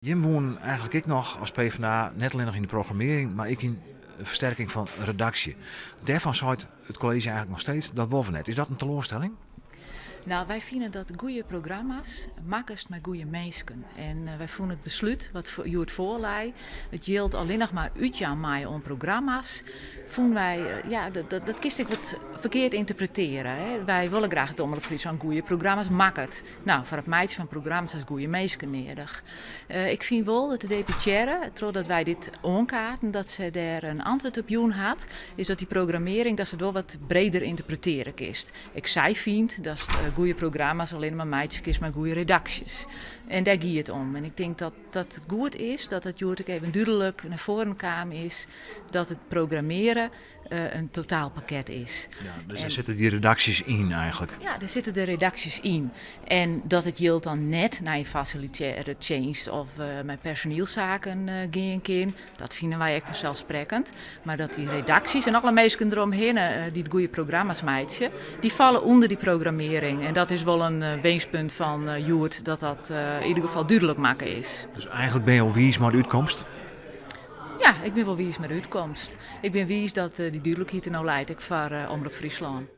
Jim woenen eigentlik ek noch as PvdA net allinnich yn de programmearring, mar ek yn fersterking fan redaksje. Dêrfan seit it kolleezje eigentlik noch steeds dat wolle we net. Is dat in teloarstelling? Nou, wy fine dat goede programma's makkest mei goede minsken. En wy fûnen it beslút wat hjoed foarlei, it jild allinnich mar útjaan mei oan programma's, fûnen wy, ja, dat kinst ek wat ferkeard ynterpretearje. Hè. Wy wolle graach dat Omrop Fryslân goede programma's makket. Nou, foar it meitsjen fan programma's hast goede minsken nedich. Ik fyn wol dat de deputearre, trochdat wy dit oankaarten, dat se dêr in antwurd op jûn hat, is dat dy programmearring, datst it wol wat breder ynterpretearje kinst. Ek sy fynt datst goede programma's allinne mar meitsje kinst mei goede redaksjes. En dêr gie it om. En ik tink dat dat goed is, dat dat hjoed ek even dúdlik nei foaren kaam is, dat it programmearjen in totaalpakket is. Ja, dus dêr sitte dy redaksjes yn eigentlik? Ja, dêr sitte de redaksjes yn. En dat it jild dan net nei in fasilitêre tsjinst of mei personielssaken gean kin, dat fine wy ek fanselssprekkend. Mar dat dy redaksjes en alle minsken deromhinne dy't goede programma's meitsje, dy falle ûnder dy programmearring. En dat is wol in winskpunt fan hjoed, dat dat yn ieder gefal dúdlik makke is. Dus eigentlik binne jo wiis mei de útkomst? Ja, ik bin wol wiis mei de útkomst. Ik bin wiis dat dy dúdlikheid der no leit, ek foar Omrop Fryslân.